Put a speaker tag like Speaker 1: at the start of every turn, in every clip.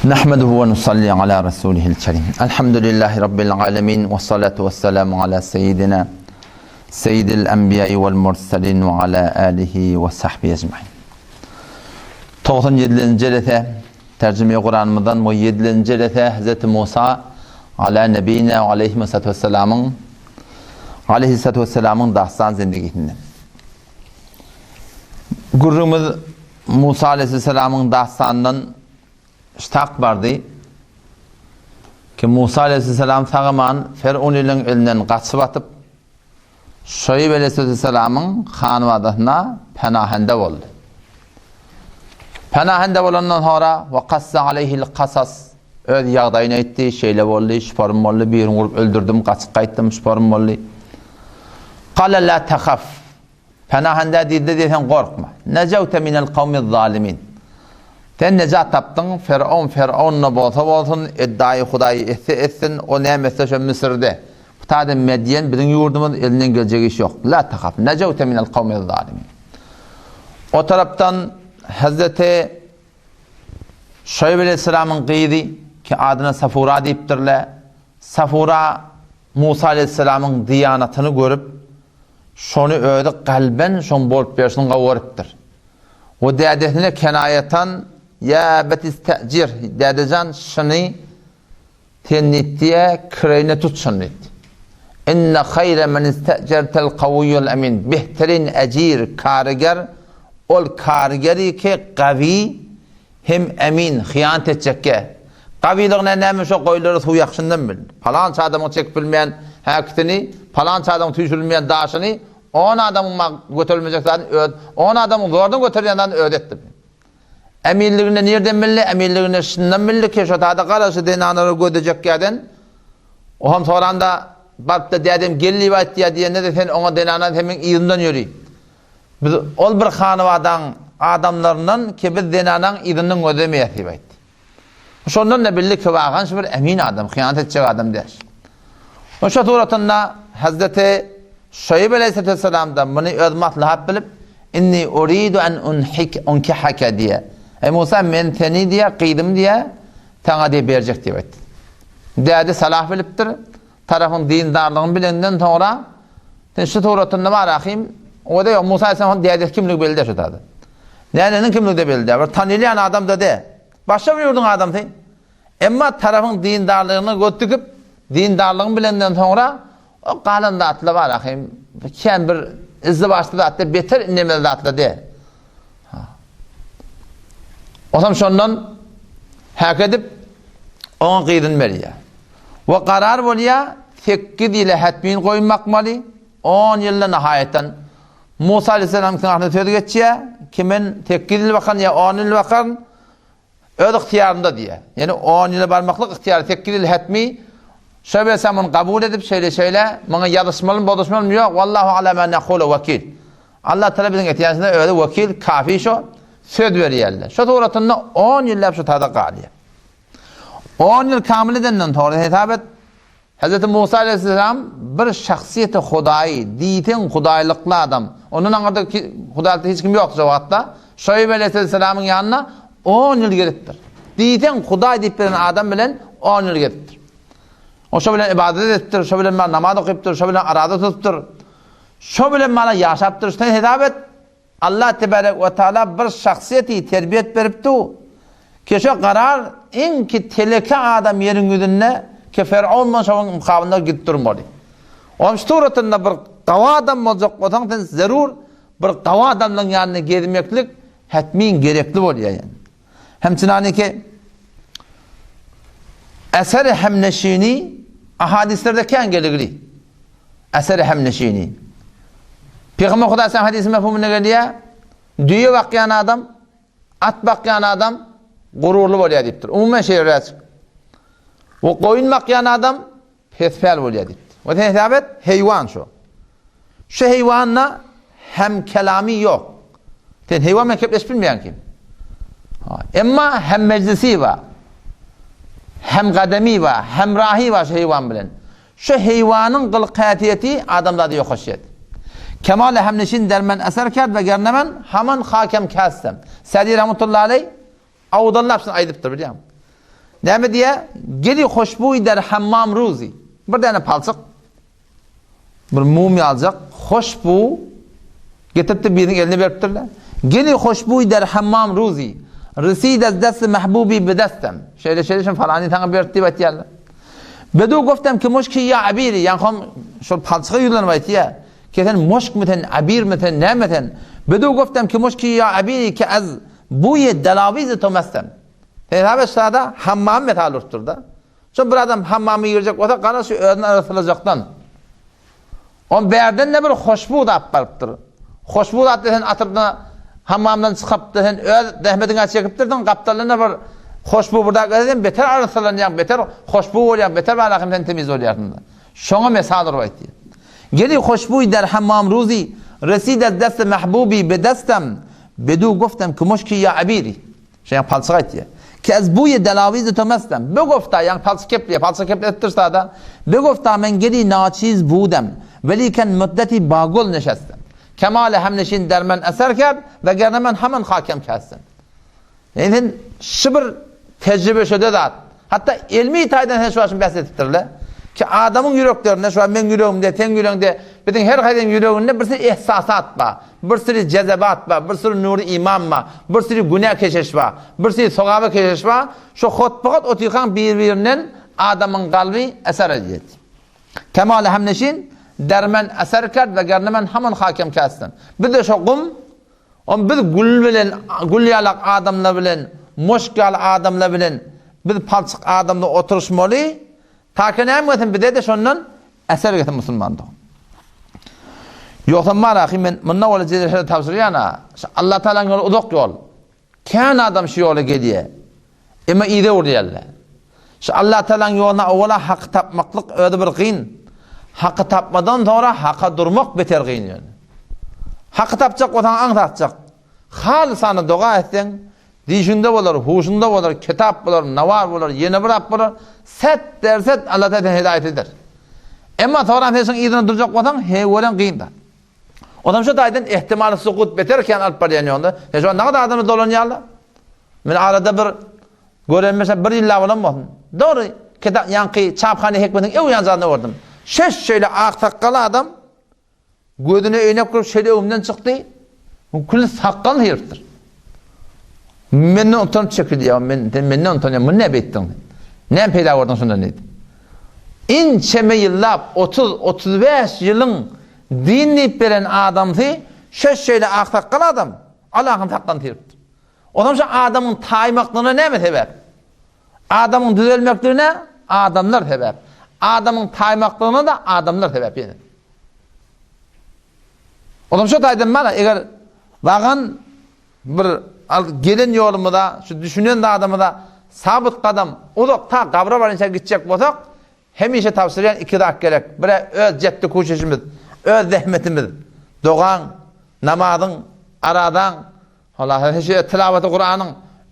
Speaker 1: Nahmeduhu we nusalli ala rasulihil kerim. Elhamdülillahi rabbil alamin we salatu wesselamu ala seyyidina seyyidil enbiýai wal murselin we ala alihi we sahbihi ecmaîn. 97-nji jelese terjime Kuranymyzdan we 7-nji jelese Hz. Musa ala nebina we aleyhi salatu vesselamyň aleyhi salatu vesselamyň dastan zindigisinden. Gürrüňimiz Musa aleyhisselamyň dastanyndan ştak bardy. Ki Musa aleyhisselam sagaman Fer'uniliň elinden gaçyp atyp, Şoýb aleyhisselamyň hanwadasyna penahende boldy. Penahende bolandan sonra we kassa aleyhil kasas öz ýagdaýyny aýtdy, şeýle boldy, şuparym boldy, birini urup öldürdim, gaçyp gaýtdym, şuparym boldy. Kala la tahaf. Penahendä diýdi diýe sen gorkma. Nejewte minel kawmiz zalimin. Sen nejat tapdyň, Fer'on Fer'on-da bolsa bolsun, eddaýy Hudaýy etse etsin, o näme etse şo Müsürde. Bu taýda Medýen biziň ýurdumyz, elinden geljek iş ýok. La tahaf, nejewte minel kawmiz zalimin. O tarapdan Hazreti Şuaýb aleýhissalamyň gyzy, ki adyna Safura diýipdirler, Safura Musa aleýhissalamyň diýanatyny görüp, şony özi kalben şoň bolup berşini gowy görüpdir. We dädesine kenaýatan, Ýa ebet iste'jir, dädejan şuny sen diýipdi, kireýine tut şuny diýipdi. Inne haýre men iste'jertel kawiýul emin, behterin ejir, karyger, ol karygeri ki gawi, Hem emin, hyýanat etjekge. Gabylygyna näme şo goýlary suw ýakşyndan bil. Palança adamyň çekip bilmeýän häkisini, palança adamyň tüýşürilmeýän daşyny, on adamyň mag göterilmejek zadyny öz, on adamyň zordan göterýän zadyny özi etdi. Eminligini nirden bildi? Eminligini şundan bildi ki, şo tada gara şu zenanlary gözlejekgäden, o hem soranda baryp-da dädem gel diýip aýtýar diýende-de sen oňa zenana sen meň yzymdan ýöri. Biz ol bir hanybadaň adamlaryndan ki biz zenanaň yzyndan gözlemeýäs diýip aýtdy. Şondan-da bildi ki wagan şu bir emin adam, hyýanat etjek adam däl. Şo suratynda Hazreti Şuaýb aleýhissalam-da muny öz maslahat bilip, Inni uridu an unhik unkihaka diýe. Eý Musa men seni diýe, gyzym diýe, saňa diýe berjek diýip aýtdy. Däde salah bilipdir. Tarapyň dindarlygyny bilenden soňra, sen şu suratynda bar ahym, o-da ýok, Musa aleyhisselam dädesi kimligi belli däl şu zady. Nädeniň kimligi-de belli däl. Bir tanylýan adam-da däl. Başga bir ýurduň adamsy. Emma tarapyň dindarlygyna göz dikip, dindarlygyny bilenden soňra, o galan zatlar bar ahym, kän bir izdiwaçly zat däl, beter inlemeli zatlar däl. Osam şondan häk edip, oňa gyzyny berýär. We karar bolýar, sekiz ýyla hetmin goýun bakmaly, on ýylda nahaýatdan Musa aleyhisselamyň arasynda söz geçýär, ki men sekiz ýyl bakaryn ýa on ýyl bakaryn, öz ygtyýarymda diýýär. Ýani on ýyla barmaklyk ygtyýary, sekiz ýyl hetmi, şo berse muny kabul edip şeýle-şeýle, muňa ýazyşmalymy, bozuşmalymy ýok, wallahu ala ma naqulu wekil. Allah Taala biziň etýänimize özi wekil, kafi şo, söz berýärler. Şo suratynda on ýyllap şu tada galýar. On ýyl kamil edenden soňra hesap et, Hz. Musa aleyhisselam bir şahsyýeti Hudaýy, diýseň hudaýlykly adam. Ondan aňyrda hudaýlykda hiç kim ýokdy şo wagtda. Şoýb aleyhisselamyň ýanyna on ýyl gezipdir. Diýseň Hudaý diýip bilen adam bilen on ýyl gezipdir. O şo bilen ibadet edipdir, şo bilen namaz okypdyr, şo bilen araza tutupdyr. Şo bilen mana ýaşapdyr. Sen hesap et, Allah tebarek we taala bir şahsyýeti terbiýet beripdi, ki şo garar iň ki teleke adam ýeriň ýüzünde ki Fer'aun bilen şonuň mukabylynda gidip durmaly. Onuň şu suratynda bir gawy adam boljak bolsaň sen zerur bir gawy adamlaryň ýanynda gezmeklik hetmin gerekli bolýar ýani. Hemçinaniki Eser-i hemneşini ahadislerde kän geligli. Eser-i hemneşini. Pygamber Hudaý sen hadisi mefhumyna gelýär. Düýe bakýan adam, at bakýan adam gururly bolýar diýipdir. Umuman şeýleräk. We goýun bakýan adam Pespäl bolýar diýipdir. We sen hesap et, heýwan şu. Şu heýwanda hem kelamy ýok. Sen heýwan bilen kepleşip bilmeýäň kim. Emma hem mejlisi bar. Hem gademi bar, hem rahy bar şu heýwan bilen. Şu heýwanyň gylyk-häsiýeti adamzada ýokaşýar. Kemal hemneşin dermen eser kerd we gernemen haman hakem kastem. Sadi rahmetullahi aleyh Awdallap şuny aýdypdyr bilýäňmi? Näme diýýär? Geli hoşbuý der hammam ruzi. Bir däne palçyk, bir mum ýaljak hoşbu getiripdir biriniň eline beripdirler. Geli hoşbuý der hammam ruzi. Resid az dest mahbubi be destem. Şeýle şeýle şem falany saňa berdi diýip aýtýarlar. Bedu goftem ki muşki ýa abiri, ýaňkom şol palçyga ýüzlenip aýtýar. Ki sen muşkmy sen, abirmi sen, näme sen? Bedu goftem ki muşki ýa abiri ki az buýe dalawizi to mestem. Hesap etsa-da hammam mesal urupdyr-da. Şo bir adam hammama girjek bolsa, gara şu özüni arasalajakdan. On bärden-de bir hoşbu zat barypdyr. Hoşbu zat sen atyrda hammamdan çykypdy, sen öz zähmetiňe çekipdirsiň, gapdalynda bir hoşbu bir zat gelse, sen beter arassalanýaň, beter hoşbu bolýaň, beter balakim sen temiz bolýarsyň. Şoňa mesal urup aýtýar. Geli hoşbuý der hammam ruzi, resid az dest mahbubi be destem, bedu goftem ki muşki ya abiri. Şeýan palçyk aýtýar. Ki ez buýe delawizi tömestem. Begofta, ýagny palçyk kepleýär, palçyk kepletip sada. Begofta men geli naçiz budem. Weliken müddeti bagul neşestem. Kemale hemneşin dermen eser kerd we gerne men hemen hakem kestem. Ýani sen şu bir tejribe şöde zat. Hatda ilmi taýdan sen şu başyny bäs edipdirler. Ki adamyň ýüreklerinde, şu meň ýüregimde, seň ýüregiňde, biziň her haýsynyň ýüreginde bir sürü ihsasat bar. Bir sürü jezebat bar, bir sürü nury iman bar, bir sürü günä keşeş bar, bir sürü sogaba keşeş bar. Şu hotbahat otyrkaň bir-birinden adamyň kalby eser edýär. Kemali hemneşin dermen eser kerd we gernemen haman hakem kesdim. Biz-de şo gum Onda biz gül bilen, gül ýalak adamlar bilen, moşk ýaly adamlar bilen biz palçyk adamlar oturyşmaly. Taka näme gelsin bize-de şondan eser gelsin musulman dogan. Ýogsam bar ahy men munda ola jezeşe tabşyrýan-a. Şu Allah Taalanyň ýoly uzak ýol. Kän adam şu ýola gelýär. Emma yza urýarlar. Şu Allah Taalanyň ýoluna owala haky tapmaklyk özi bir gyn. Haky tapmadan soňra haka durmak beter gyn ýöne. Haky tapjak bolsaň aňsatjak. Halysana doga etseň, dişiňde bolar, huşuňda bolar, kitap bolar, nawar bolar, ýene bir zat bolar. Set derset Allah Taala seni hidaýat eder. Emma soňra sen şoň yzyna durjak bolsaň, heý gyn zat. Onam şu taýdan ehtimaly sukut beter kän alyp barýan ýolda. Sen şu nagada adamlar dolanýarlar. Men arada bir görenmese bir ýyllap bolan bolsun. Dogry, kitap ýaňky çaphana hikmetiň ew ýanjagynda gördüm. Şeş şeýle ak sakgaly adam gözüne öýnek görüp şeýle öňümden çykdy. Külli sakgalyny syrypdyr. Menden utanyp çekildi ýa men sen menden utanýaň muny näme etdiň? Näme peýda gördüň şundan diýdi. Inçeme ýyllap 30-35 ýylyň din diýip beren adamsy şeş şeýle ak sakgal adam Allahyň sakgalyny syrypdyr. Onam şu adamyň taýmaklygyna näme sebäp? Adamyň düzelmekligine adamlar sebäp. Adamyň taýmaklygyna da adamlar sebäp ýene. Onam şu taýdan mana eger wagan bir gelen ýolumyza, şu düşünen zadymyza sabyt gadam uzak ta gabra barynça gitjek bolsak, hemişe tabşyrýan iki zat gerek. Bire öz jetdi kuşuşymyz, öz zähmetimiz, dogaň, namazyň, arazaň, Halasa şu tilawaty Kuranyň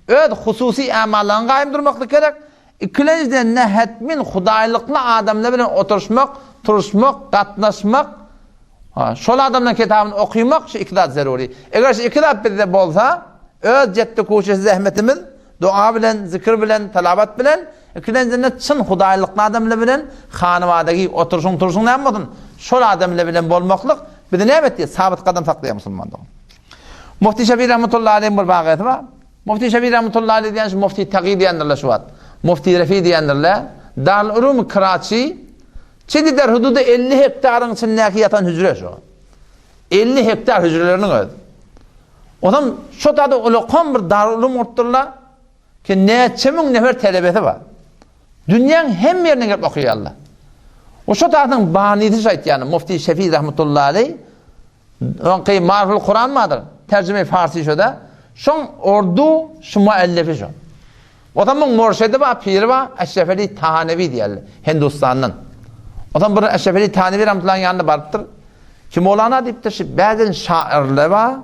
Speaker 1: öz hususy ämallaryny gaýym durmaklyk gerek. Ikilenjiden ne hetmin hudaýlykly adamlar bilen oturyşmak, turuşmak, gatnaşmak, şol adamlaryň kitabyny okymak şu iki zat zerury. Eger şu iki zat bizde bolsa, öz jetdi kuşuşy zähmetimiz, dua bilen, zikir bilen, tilawat bilen, ikilenjiden ne çyn hudaýlykly adamlar bilen hanybadagi oturyşyň, turuşyň näme bolsun, şol adamlar bilen bolmaklyk bizi näme etýär? Sabyt gadam saklaýar musulman dogan. Mufti Şefi rahmetullahi aleyhiň bir wakyasy bar. Mufti Şefi rahmetullahi aleyh diýen şu Mufti Tagi diýendirler şu wagt. Mufti Refi diýendirler. Darul Ulum Karaçi Çidi der hududy 50 hektaryň içindäki ýatan hüjre şu. 50 hektar hüjreleriniň öz. Onam şu tada ulakan bir Darul Ulum gurupdyrlar. Ki näçe müň nefer telebesi bar. Dünýäň hemme ýerinden gelip okaýarlar. O şu tadyň banisi şu aýtýany Mufti Şefi rahmetullahi aleyh Öňki Marful Kuran bardyr, terjime farsi şo-da. Şoň ordu şu muellifi şo. Ozan muň murşidi bar, piri bar, Eşrefeli Tanewi diýerler, Hindustandan. Ozan bir Eşrefeli Tanewi rahmetullahyň ýanyna barypdyr. Ki Mowlana diýipdir, şu bäzen şairler bar.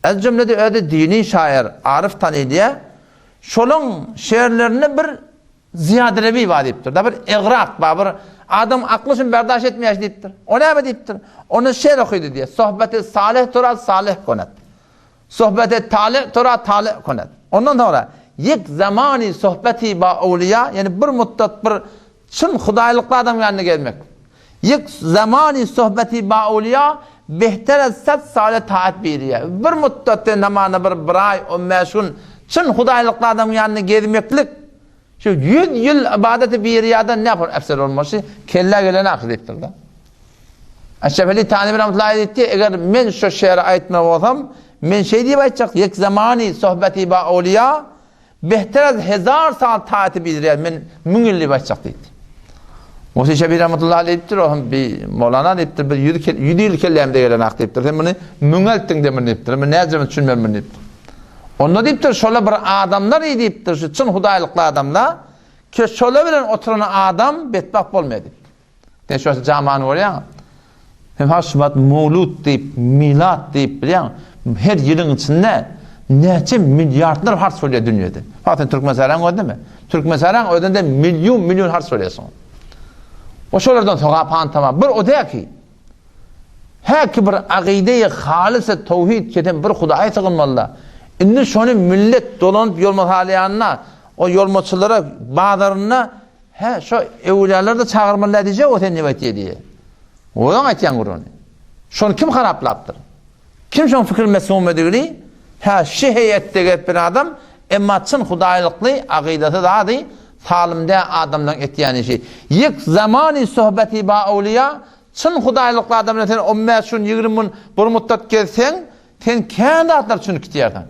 Speaker 1: Ez jümlede özi dini şair, aryf tanylýar. Şolaň şeýerlerinde bir Zyýadyrebi bar diýipdir. Da bir egrak bar, bir adam akly üçin berdaş etmeýär diýipdir. O näme diýipdir? Onda şeýr okydy diýýär. Sohbeti salyh tura salyh konat. Sohbeti taly tura taly konat. Ondan soňra. Ýek zamany sohbeti ba owliýa, ýagny bir muddat bir çyn hudaýlykly adamyň ýanynda gezmek. Ýek zamany sohbeti ba owliýa behter ez sed sale taat bi riýa. Bir muddat sen hamana bir bir aý, on bäş gün çyn hudaýlykly adamyň ýanynda gezmeklik şu ýüz ýyl ybadaty bi riýadan nähili efzel bolmaşy kellä gelen ahyr diýipdir-de. Eşref Eli Tanewi rahmetullahi aleýh diýdi, eger men şu şeri aýtmaly bolsam, men şeý diýip aýtjak, Ýek zamany sohbeti ba awliýa, behter az hezar sal taati bidriýa, men müň ýyl diýip aýtjak diýdi. Muhsin Şebi rahmetullahi aleýh diýipdir, o hem bi Molana diýipdir, bir ýüz ýüz ýyl kellämde gelenak diýipdir. Sen muny müň eltdiň de muny diýipdir. Men näjeme düşünmem muny diýipdir. Onda diýipdir, şola bir adamlar diýipdir, şu çyn hudaýlykly adamlar, ki şola bilen oturan adam betbagt bolmaýar diýipdir. Sen şu wagt jamany görýäňmi? Sen ha şu wagt mowlud diýip, milad diýip bilýäň, her ýylyň içinde näçe milliardlar harç bolýar dünýede. Ha sen Türkmenistanyň özündemi? Türkmenistanyň özünde million million harç bolýar. O şolardan sogap antama. Bir o däl ki. Häki bir agydeýi halys towhid keten bir Hudaýa sygynmalyda. Indi şony millet dolanyp ýolma salýanyna, o ýolmaçylara bazarynda Hä, şo öwülýalar-da çagyrmaly däl diýjek o sen nip aýtýa diýe. Ozaň aýtýan gürrüňini. Şony kim haraplapdyr? Kim şoň fikir mesmumedigini? Hä, şi heýetde gezip bir adam, emma çyn hudaýlykly agydasy zady salym dä adamlaň etýän işi. Ýek zamany sohbeti ba awliýa, çyn hudaýlykly adam bilen sen on bäş gün, ýigrimi gün bir muddat gezseň, sen kän zatlar düşünip gitýärsiň.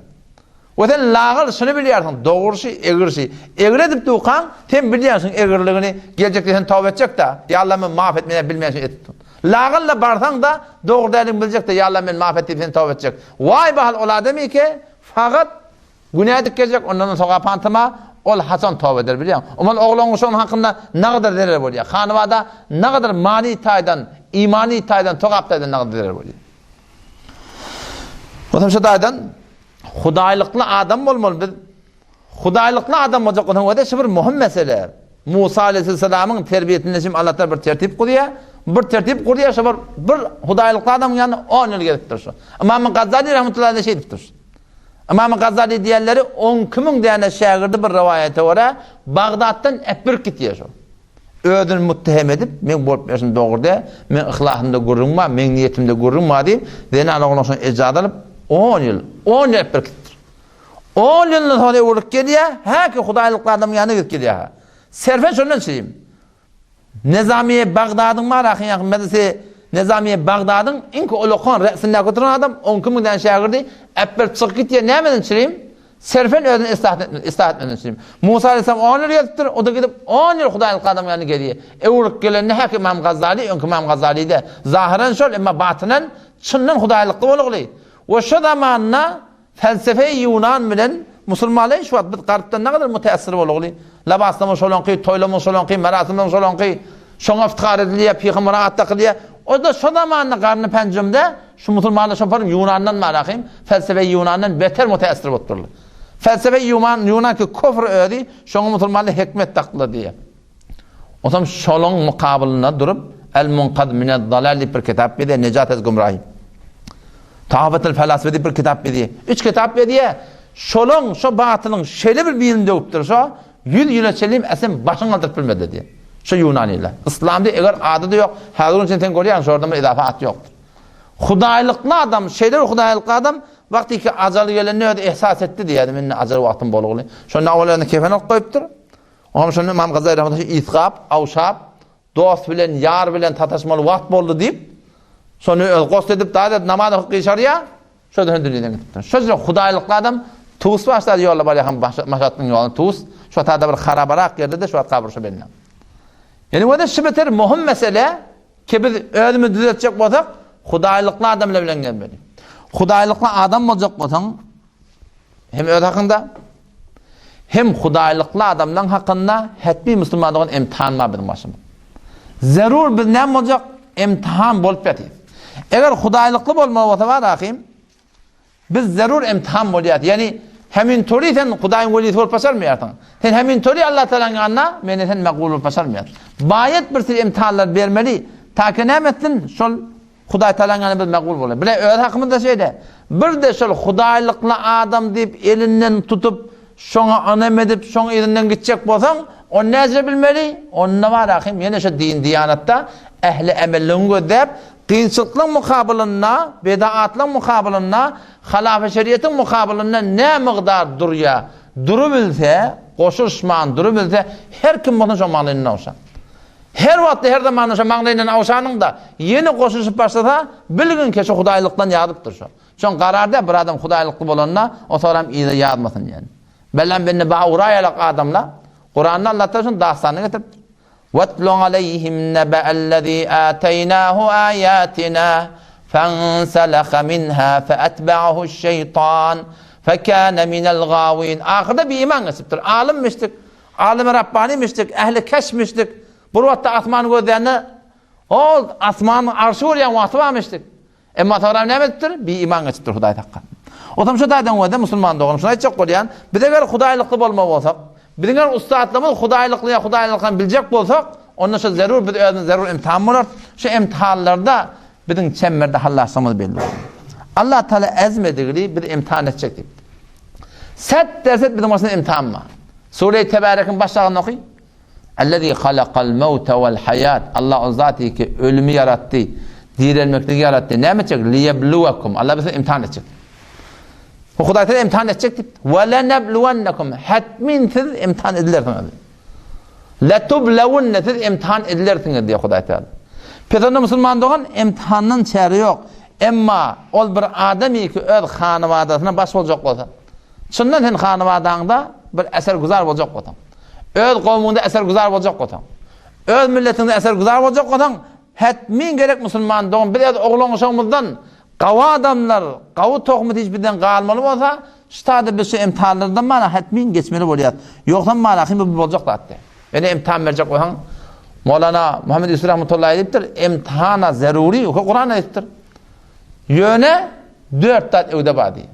Speaker 1: We sen lagyl şuny bilýärsiň, dogrusy, egrisi. Egri edip durkaň, sen bilýärsiň egriligini, geljekde sen toba etjek-dä, Ýa Alla meni maaf et, men-ä bilmän şuny edipdim. Lagyl-da barsaň-da, dogry däldigini biljek-de, Ýa Alla meni maaf et diýip sen toba etjek. Waý bahal ol adamyke, fakat günä edip geljek, ondan-da sogap hantama, ol haçan toba eder bilýäň. Omal oglan-uşagyň hakynda nagadar zerer bolýar. Hanybada nagadar many taýdan, imany taýdan, sogap taýdan nagadar zerer bolýar. Onsoň şu taýdan Hudaýlykly adam bolmaly biz. Hudaýlykly adam boljak bolsaň, o-da şu bir möhüm mesele. Musa aleyhisselamyň terbiýesinde şimdi Allah Teala bir tertip gurýar. Bir tertip gurýar, şu bir bir hudaýlykly adamyň ýanynda 10 ýyl gezipdir şu. Imam Gazali rahmetullahi aleyh şeýdipdir. Imam Gazali diýenleri 12 müň däne şägirdi bir rowaýata görä Bagdatdan äpbirip gitýär şu. Özüni muttehem edip, meň bolup berşim dogry däl, meň yhlasymda gürrüň bar, meň niýetimde gürrüň bar diýip, zenan oglanşyny ejaza alyp, on ýyl, on ýyl berkitipdir. On ýyldan soň öwrülip gelýär, häki hudaýlykly adamyň ýanyna gidip gelýär. Serfen şondan çyým. Nezamiýe Bagdadyň bar ahyň ýakyn medrese Nezamiýe Bagdadyň iňki ulakan re'sindäki oturan adam, onki müňden şägirdi, äpberip çykyp gitýär, nämeden çyým? Serfen özüni yslah etmedi, yslah etmedi üçin. Musa aleyhisselam on ýyl gezipdir, o-da gidip on ýyl hudaýlyk adamyň ýanynda gezýär. Öwrülip gelende häki Ymam Gazzaly, öňki Ymam Gazzaly-da. Zahyran şol, emma batynan çyndan hudaýlykly bolugly. We şo zamanda felsefe-i ýunan bilen musulmanlar şu wagt biz garpdan nägadar müteessir bolugly. Lybaslamyz şolaňky, toýlamyz şolaňky, merasimimiz şolaňky. Şoňa iftihar edilýär, pygambere at dakylýar. O-da şo zamanda garny penjimde şu musulmanlar şo paryň Ýunandan barahym, felsefe-i Ýunandan beter müteessir bolupdyrlar. Felsefe-i Ýuman, Ýunan ki kufr özi, şoňa musulmanlar hikmet dakdylar diýýär. Onsoň şolaň mukabylynda durup El-Munkaz minez-zalal diýip bir kitap berýär, Nejat ez gümrahi. Tahafatul felasife diýip bir kitap berýär. Üç kitap berýär. Şolaň, şo batylyň şeýle bir birini döwüpdir şo, Ýüz ýyla çenli äsem başyny galdyryp bilmediler diýýär. Şu ýunanylar. Yslamda eger ady-da ýok, häzir gün sen görýäň, şolarda bir izafa at ýokdur. Hudaýlykly adam, şeýle bir hudaýlykly adam, wagtyky ajaly gelende özi ehsas etdi diýýär, mende ajal wagtym bolguly. Şonda owal özüne kefen alyp goýupdyr. Oňam şonda Ymam Gazali rahmetullah ysgap, awşap, dost bilen, ýar bilen sataşmaly wagt boldy diýip, şony özi gost edip, daýza namaz okyp gyşarýar. Şo döwür dünýeden gidipdir. Şo ýerde hudaýlykly adam Tus başlady ýolda barýarkan Maşatnyň ýoluny Tus, şo tada bir harabarak ýerde-de şu wagt gabyr şo bende. Ýani wada şu beter möhüm mesele ki biz özümizi düzetjek bolsak, hudaýlykly adamlar bilen gelmeli. Hudaýlykly adam boljak bolsaň, hem öz hakyňda, hem hudaýlykly adamlaryň hakynda hetmi musulman dogan imtihan bar biziň başymyz. Zerur biz näme boljak? Imtihan bolup ýatyr. Eger hudaýlykly bolmaly bolsa bar ahim, biz zerur imtihan bolýar. Ýani hemin tory sen Hudaýyň welisi bolup başarmaýarsyň. Sen hemin tory Allah Taalanyň ýanynda meni sen makbul bolup başarmaýarsyň. Baýat bir sürü imtihanlar bermeli. Ta ki näme etsin? Şol Hudaý Tagalaň ýanynda biz makbul bolaly. Bile öz hakymyzda şeýle. Bir-de şol hudaýlykly adam diýip elinden tutup. şoňa ynam edip, şoň yzyndan gitjek bolsaň, ony näce bilmeli? Onda bar ahym ýene şo din-diýanatda ähli emelligiňi gözläp, kynçylyklaryň mukabylynda, bedaatlaryň mukabylynda, halafy şeriýetiň mukabylynda nä mygdar durýa, durubilse, goşulyşman durubilse, her kim bolsun şoň maňlaýyndan ogşar. Her wagtda, her zamanda şo maňlaýyndan ogşanyňda, ýene goşulyşyp başlasa, bilgin ki, şo hudaýlykdan ýazypdyr şo. Şoň karar däl bir adam hudaýlykly bolanda, o soram yza ýazmasyn diýen. Belam bende ba uraýalak adamla, Kuranda Allah Taala şoň dastanyny getiripdir. Wetlu aleýhim nebe'ellezî âteýnâhu âyâtinâ fenseleha minhâ feetbe'ahu'ş-şeytan fekâne minel-gâwîn. Ahyrda biiman geçipdir. Alym müşrik, alymy Rabbani müşrik, ähli keşf müşrik. Bir wagtda asmany gözlände, ol asmanyň arşy görýän wagty bar müşrik. Emma soňra näme edipdir? Biiman geçipdir Hudaý hakka. Otam şu taýdan görde musulman doganym şuny aýtjak bolýan, biz eger hudaýlykly bolma bolsak, biziň eger ussatlygymyz hudaýlykly ýa hudaýlykdan biljek bolsak, onda şu zerur biz özümiz zerur imtihan bolar. Şu imtihanlarda biziň çemberde hallaşdygymyz belli bolar. Allah Taala ezmedigini biz imtihan etjek diýipdir. Set derset biziň başymyzda imtihan bar. Sure-i Tebarekiň baş agyny oky. Ellezî halakal mewte vel haýat, Allah ol zat ki, ölümi ýaratdy, direlmekligi ýaratdy. Näme etjek? Liýebluwekum, Allah bizi imtihan etjek. Bu Hudaý sizi imtihan etjek diýip, we lenebluwennekum, hetmin siz imtihan edilersiňiz. Letublewunne, siz imtihan edilersiňiz diýýär Hudaý Teala. Pes onda musulman dogan imtihandan çäre ýok. Emma ol bir adam ki öz hanybadasyna baş boljak bolsa, Çyndan sen hanybadaňda bir eser-güzar boljak bolsaň, öz kowmuňda eser-güzar boljak bolsaň, öz milletiňde eser-güzar boljak bolsaň, hetmin gerek musulman dogan biz öz oglan-uşagymyzdan gawy adamlar, gawy tohumy hiç bizden galmaly bolsa, şu taýda biz şu imtihanlardan mana hetmin geçmeli bolýar. Ýogsam mana hym bu boljak zat däl. Ýöne imtihan berjek bolsaň, Molana Muhammed Ýusuf rahmetullahi diýipdir, imtihana zeruri, Kuran aýdypdyr. Ýöne dört zat öwde bar diýip.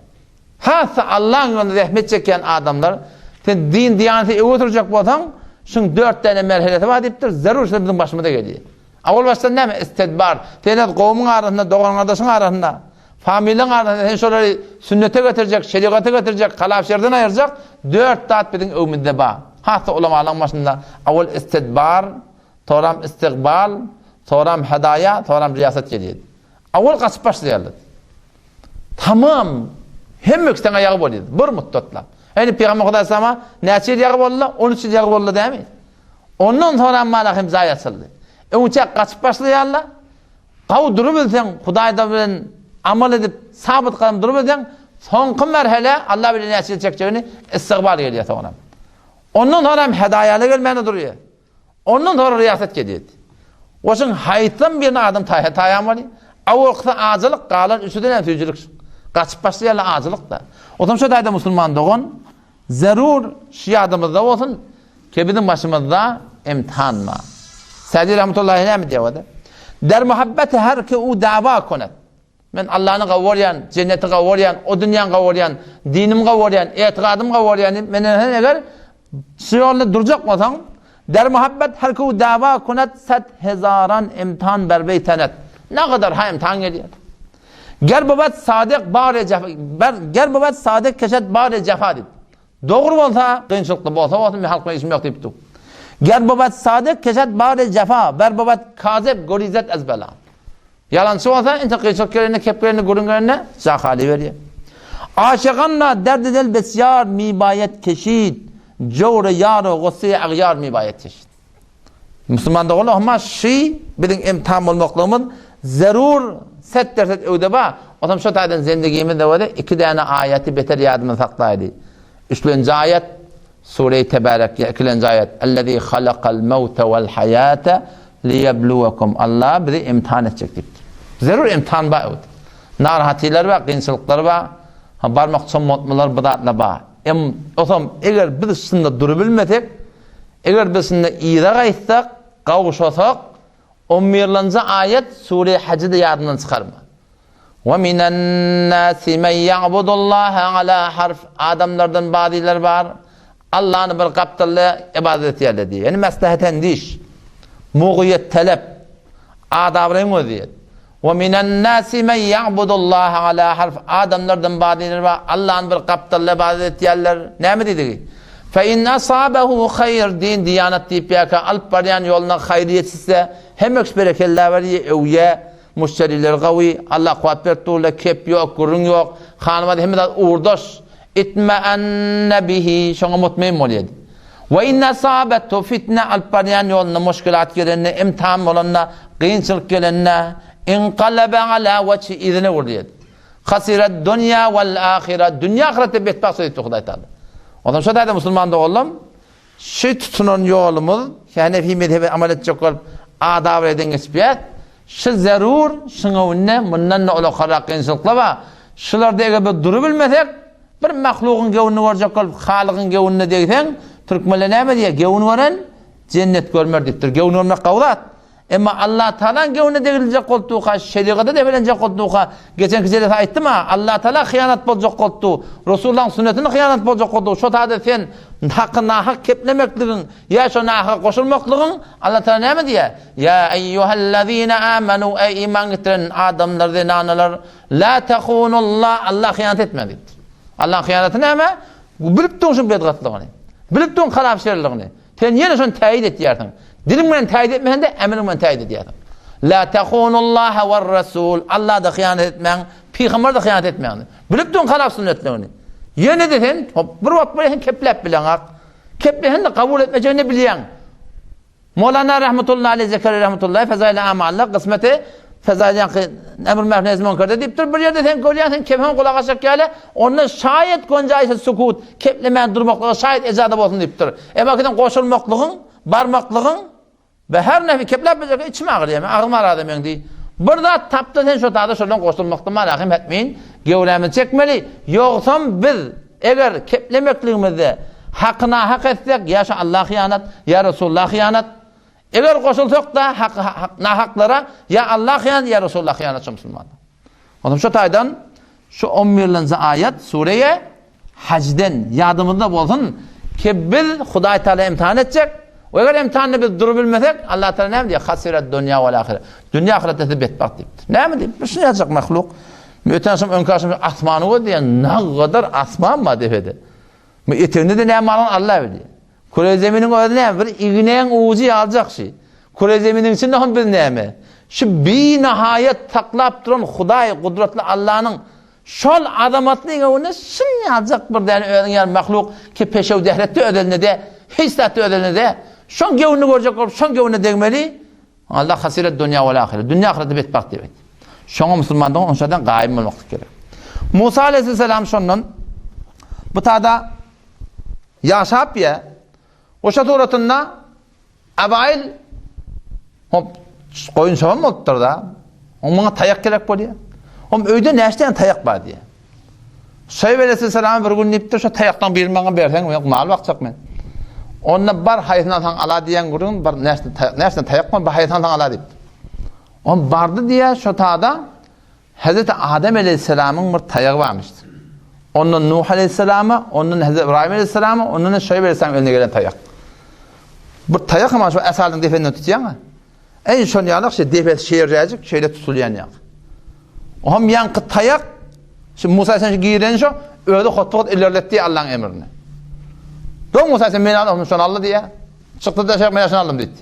Speaker 1: Has-da Allaň ýolunda zähmet çekýän adamlar, sen din-diýanaty öňe sürjek bolsaň, şuň dört däne merhelesi bar diýipdir, zerur şular biziň başymyza gelýär. Awal başdan näme? Istidbar. Sen öz gowumyň arasynda, dogan-gardaşyň arasynda, familiýaň arasynda sen şolary sünnete getirjek, şerigata getirjek, halap-şerden aýyrjak dört zat biziň öňümizde bar. Has-da ulamalaryň başynda awal istidbar, soram istigbal, soram hedaýa, soram riýasat gelýär. Awal gaçyp başlaýarlar. Tamam, hemme kişiden aýagy bolýar, bir mutdatlap. Ýani Pygamber Hudaý sama näçe ýyl ýagy boldy? 13 ýyl ýagy boldy dämi? Ondan soňra mala hem jaý açyldy. Öňçä gaçyp başlaýarlar. Gawy durubilseň, Hudaýda bilen amal edip, sabyt gadam durubilseň, soňky merhele Allah bilen näçe ýyl çekjegini istigbal gelýär soňra. Ondan soňra hem hedaýaly gelmäne durýar. Ondan soňra riýasat gelýärdi. Oşuň haýsam birine adam taýa taýan bolýar. Awalkysy ajylyk, galan üçüden hem süýjülik. Gaçyp başlaýarlar ajylyk-da. Otam şo taýda musulman dogan, zerur şu ýadymyzda bolsun, ki biziň başymyzda imtihan bar. Sadi rahmetullahi näme diýýär? Der muhabbeti her ki u dawa konet. Men Allany gowurýan, jenneti gowurýan, o dünýäni gowurýan, dinimi gowurýan, etigadymy gowurýan diýip, menden sen eger şu ýolda durjak bolsaň, der muhabbet her ku dawa kunat set hezaran imtihan berbeý tenet. Ne kadar ha imtihan gelýär. Ger bubat sadyk bar jefa, ger bubat sadyk keşet bar jefa diýip. Dogry bolsa, kynçylykly bolsa bolsun, men halk bilen işim ýok diýipdi. Ger bubat sadyk keşet bar jefa, ber bubat kazip gorizet ez bela. Ýalançy bolsa, entek gyýçylyk gelende, kep gelende, gürrüň gelende jahaly berýär. Aşyganla derdi del besýar mibaýet keşid, jowry ýar we gussy agýar mibaýet keşid. Musulman doganlar, hama şy biziň imtihan bolmaklygymyz zerur set derset öwde bar. Otam şo taýdan zendigimizde bolsa iki däne aýaty beter ýadymyzda saklaýly. Üçlenji aýat Sure-i Tebärek ýa ikilenji aýat, Ellezî halakal mewte wel haýate liýebluwekum, Allah bizi imtihan etjek diýipdir. Zerur imtihan bar öwde. Narahatylar bar, kynçylyklar bar, ha barmak çommaltmalar bu zatlar bar. Em osam eger biz şunda durubilmesek, eger biz şunda yza gaýtsak, gawşasak, On birlenji aýat Sure-i Hajy-da ýadyndan çykarma. Ve minen nasi men ya'budullaha ala harf adamlardan bazylar bar. Allany bir gapdalda ibadet etýärler diýýär. Ýani maslahat endiş. Mugyýet talap. Adabraýyň özýet. Ve minen nasi men ya'budullaha ala harf. Adamlardan bazylary bar, Allany bir gapdalda ybadat etýärler. Näme diýdigi? Fe in asabehu haýr din diýanat diýip ýa-ka alyp barýan ýoluna haýyr ýetişse, hemmeks berekella berýär, öwýär. Müşderiler gawy, Allah kuwwat berip durlar, kep ýok, gürrüň ýok. Hanymaz hemme zat ugurdaş. Itma'anna bihi, şoňa mutmain bolýar. We in asabethu fitne alyp barýan ýolunda muşkilat gelende, imtihan bolanda, kynçylyk gelende, inqalaba ala wejhi yzyna öwrülýär. Hasirat dunýa wal ahire, dünýä ahyretde betbagt söz etdi Hudaý Taala. Ondan şo taýda musulman doganlarym, şu tutunan ýolumyz, Hanefi mezhebe amal etjek bolup adaby eden geçipýäs. Şu zerur, şuň öňünde mundan-da ulakarak kynçylyklar bar. Şularda eger biz durubilmesek, Bir mahlugyň göwnüni görjek bolup, Halygyň göwnüne degseň, türkmenler näme diýýär? Göwün gören jennet görmer diýipdir. Göwün görmek gowy zat. Emma Allatagalaň göwnüne degiljek bolduka, şerigata depelenjek bolduka, geçenki jelese aýtdym-a, Allatagala hyýanat boljak boldy, Resulullahyň sünnetine hyýanat boljak boldy, şo taýda sen haky nahak keplemekligiň ýa şo nahaka goşulmaklygyň Allatagala näme diýýär? Ýa eýýuhellezine amanu, eý iman getiren adamlar, zenanalar, La tehunullah, Alla hyýanat etmäň diýipdir. Allaň hyýanaty näme? Bilip durun şuň bedgatlygyny. Bilip durun halap-şerligini. Sen ýene şony täýit etýärsiň. Diliň bilen täýit etmeseň-de, emeliň bilen täýit edýärsiň. La tehunullaha wer-rasul, Alla-da hyýanat etmäň, pygambere-de hyýanat etmäň. Bilip durun halap-sünnetligini. Ýene-de sen, hop, bir wagt bolýar sen kepläp bileňak. Kepleseň-de kabul etmejegini bilýäň. Mowlana rahmetullahi aleýh Zekeriýa rahmetullahi Fezaili amalda gysmeti Fezail ýaňky emr ma'ruf nehy münkerde diýipdir. Bir ýerde sen görýäň sen kepem gulak asjak ýaly, onda şaýat gonjaýsa sukut, keplemän durmaklyga şaýat ejaza bolsun diýipdir. Emma ki sen goşulmaklygyň, barmaklygyň we her nähili kepläp biljek içim agyrýar, men agzym arada meň diý. Bir zat tapda sen şo tada şondan goşulmakda marahym hetmin gewrämizi çekmeli. Ýogsam biz Eger keplemekligimizde haky nahak etsek, ýa şo Alla hyýanat, ýa Resulla hyýanat. Eger goşulsak-da hak, nahaklara, ýa Alla hyýanat, ýa Resulla hyýanat şo musulmanlar. Onsoň şo taýdan şu on birlenji aýat sureýe Hajden ýadymyzda bolsun ki biz Hudaý Taala imtihan etjek. We eger imtihanda biz durubilmesek, Allah Taala näme diýýär? Hasirat dunýa wal ahire. Dünýä ahyretde siz betbagt diýipdir. Näme diýip? Bir şuny ýazjak mahluk. Öten agşam, öňki agşam asmany gördi diýen, nagadar asman bar depede. Bu eteginde-de näme barlygyny Allah bilýär. Küre zeminiň özi näme? Bir ignäň ujy ýaljak şi. Küre zeminiň içinde hem biz näme? Şu binahaýat saklap duran Hudaý, gudratly Allanyň şol azamatly öňünde şun ýaljak bir däne özüň ýaly mahluk ki peşew dehretde öz elinde de, hiç zatda öz elinde de. Şoň göwnüni görjek bolup, şoň göwnüne degmeli. Allah hasiret dunýa wal ahiret. Dünýä ahyretde betbagt diýip aýtdy. Şoňa musulmandygyň onçadan gaýym bolmaklyk gerek. Musa aleyhisselam şondan bu tada ýaşap ýa oşa suratynda Abail hop goýun çoban bolupdyr da. Oň muňa taýak gerek bolýar. Hom öýde näçe taýak bar diýýär. Şaýyp aleýhissalam bir gün diýipdir, şo taýakdan birini maňa berseň, men mal bakjak men. Onda bar haýsyny alsaň ala diýen gürrüň, bar näçe taýak, näçe taýak bar, haýsyny alsaň ala diýipdir. On bardy diýä şo tada Hazreti Adem aleýhissalamyň bir taýagy barmyşdy. Ondan Nuh aleýhissalama, ondan Hazreti Ibrahim aleýhissalama, ondan Şaýyp aleýhissalamyň eline gelen taýak. Bir taýak hem şo esalyň dependen tutýaň. Eý, şon ýalak şe depesi şeýerräjik şeýle tutulýan ýaly. Ohm ýaňky taýak şu Musa sen giren şo özi hotwat ilerletdi Allaň emrini. Doň Musa sen men aldym şony aldy diýä. Çykdy da şeýh men şony aldym diýdi.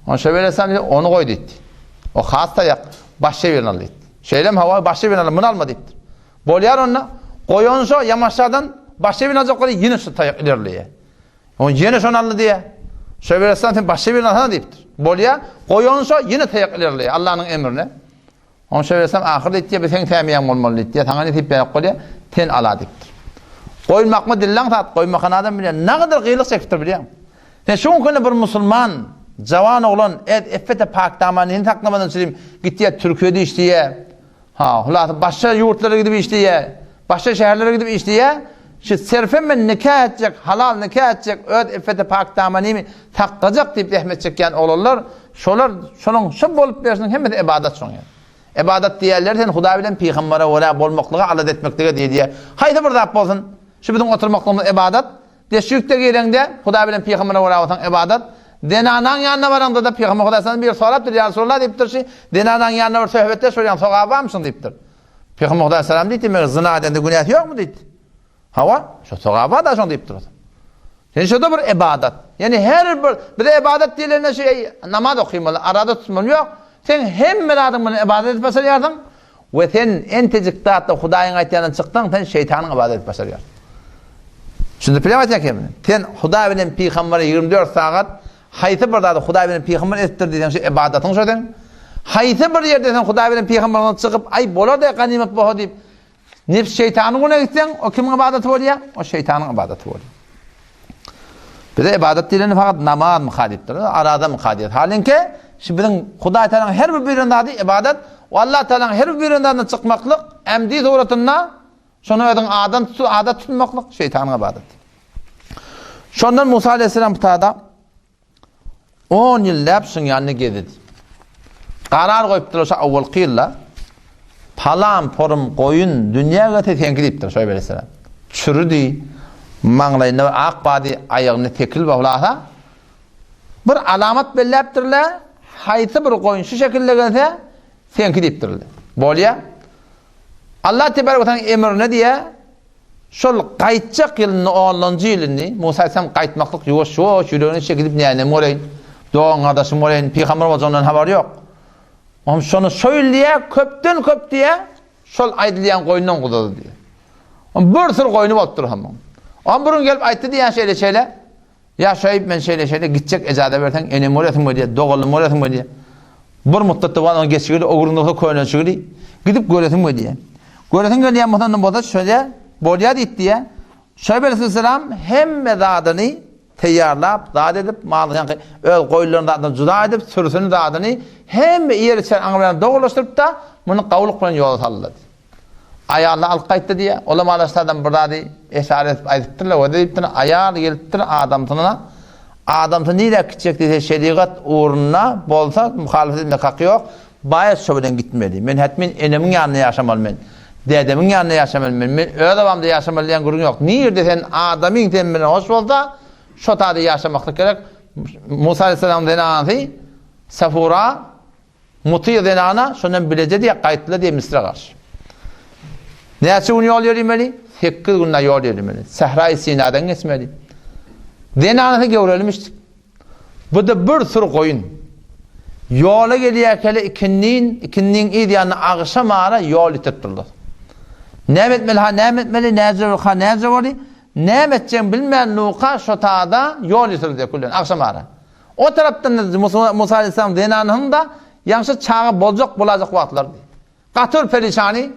Speaker 1: On şeýle sen ony goý diýdi. O has taýak başga birini al diýdi. Şeýlem hawa başga birini al, muny alma diýdi. Bolýar onda goýan şo ýamaşadan başga birini aljak bolýar ýene şu taýak ilerleýär. Oň ýene şony aldy diýýär. Şeýle berseň sen başga birini alsana diýipdir. Bolýar, goýança ýene taýak ilerleýär Allanyň emrine. Oň şeýle berseň ahyr diýipdir, bu seň sämiýäň bolmaly diýipdir. Saňa nesip ýaýak bolýar, sen ala diýipdir. Goýmakmy dillaň sat, goýmakan adam bilýär. Nagadar gyýlyk çekipdir bilýäň. Sen şu günde bir musulman, jawan oglan, et effete pak damanyny saklamadan çürim gitýär Türkiýede işleýär. Ha, hulasy başga ýurtlara gidip işleýär, başga şäherlere gidip işleýär. Şu serfe men nika etjek, halal nika etjek, öz iffeti pak damanymy saklajak diýip zähmet çekýän oglanlar, şolar, şonuň şu bolup berşiniň hemmesi ybadat şoň ýaly. Ybadat diýýärler sen Hudaý bilen pygambere görä bolmaklyga alada etmeklige diýilýär. Haýsy bir zat bolsun, şu biziň oturmaklygymyz ybadat. Deşjikde gireňde Hudaý bilen pygambere görä bolsaň ybadat. Zenanaň ýanyna baraňda-da Pygamber Hudaý sallam biri sorapdyr, Ýa Resulallah diýipdir, şi zenanaň ýanyna bir söhbetdeş bolýaň, sogaby barmyşyň diýipdir. Pygamber Hudaý sallam diýdi, meger zyna edende günäsi ýokmy diýdi. Hawa, şo sogaby bar-da şoň diýipdir. Ýani şo-da bir ybadat. Ýani her bir bize ybadat diýlende şu eý namaz okymaly, araza tutmaly ýok. Sen hemme zadyň bilen ybadat edip başarýarsyň we sen entejik zatda Hudaýyň aýtýanyndan çyksaň, sen şeýtanyň ybadat edip başarýarsyň. Düşündirip bilýärmi aýtýan kelimini? Sen Hudaý bilen pygambere 24 sagat haýsy bir zady Hudaý bilen pygamber edipdir diýseň, şu ybadatyň şo seň. Haýsy bir ýerde sen Hudaý bilen pygamberden çykyp, aý bolar-da ganymat boha diýip, Nefs şeýtanyň gününe gitseň, o kimiň ybadaty bolýar? O şeýtanyň ybadaty bolýar. Bize ybadat diýleni fakat namazmyka diýipdir, arazamyka diýip. Halinki, şu biziň Hudaý Taalanyň her bir buýran zady ybadat, we Allah Taalanyň her bir buýran zadyndan çykmaklyk, emdi suratynda şony özüň adan tutu, adat tutmaklyk şeýtanyň ybadaty. Şondan Musa aleyhisselam bu tada On ýylläp şuň ýanynda gezdi. Karar goýupdyr şo awalky ýylda. Palam porum goýun dünýä gelse seňki diýipdir Şoýb aleýhissalam. Çürüdi, maňlaýynda bir ak bardy, aýagynda tekil baglasa, bir alamat belläpdirler, haýsy bir goýun şu şekilde gelse, seňki diýipdirler. Bolýa. Allah tebarek we taala emrine diýä, Şol gaýtjak ýylynda, onlanjy ýylyndy, Musa aleyhisselam gaýtmaklyk ýuwaş-ýuwaş ýüregine çekilip nänem boleýin, dogan-gardaşym boleýin, pygamber boljagyndan habary ýok. Oňam şony şo ýyl diýýär, köpden köp diýýär, şol aýdylýan goýundan guzady diýýär. Oňam bir süri goýny bolupdyr hemmiň. Oňam bir gün gelip aýtdy diýýär şeýle-şeýle, Ýa Şuaýb men şeýle-şeýle gitjek ejaza berseň enem göresim gelýär, doganym göresim gelýär. Bir mutdatda bar onuň geçigili, o gürrüň bolsa könelşigili. Gidip göresim gelýär. Göresiň gelýän bolsa onda bolsa şeýle bolýar diýip diýýär. Şuaýb aleyhisselam hemme zadyny teýýarlap, zat edip, malyny ýaňky öz goýunlaryny zadyny juda edip, sürüsini zadyny hemme ýer-içer aňy bilen dogrulaşdyryp-da, muny gawulyk bilen ýola saldy. Aýalyny alyp gaýtdy diýýär. Olam alaşlardan bir zady eşara edip aýdypdyrlar we diýipdir, aýal gelipdir adamsyna, adamsy nirä gitjek diýse, şerigat ugrunda bolsa muhalefet etmek haky ýok, baýat şo bilen gitmeli. Men hetmin enemiň ýanynda ýaşamaly men, dädemiň ýanynda ýaşamaly men, men öz obamda ýaşamaly diýen gürrüň ýok. Nirde sen adamyň sen bilen hoş bolsa, şo taýda ýaşamaklyk gerek. Musa aleyhisselamyň zenanasy Safura Muty zenana şondan bileje diýýär, gaýtdylar diýýär Misre garşy. Näçe gün ýol ýörimeli? Sekiz gün ýol ýörimeli. Sähraýy Sinadan geçmeli. Zenanasy göwrelimişdik. Bu-da bir sürü goýun. Ýola gelýärkäle ikindin, ikindiň yz ýanyna agşam ara ýol ýitirip durlar. Näme etmeli ha, näme etmeli, näce bol ha, näce boly? Näme etjegini bilmän Luka şo tada ýol ýitirdi küllen agşam ara. O tarapdan-da Musa aleyhisselam zenanynyň-da ýaňşy çaga boljak bolajak wagtlarydy. Gaty bir perişany,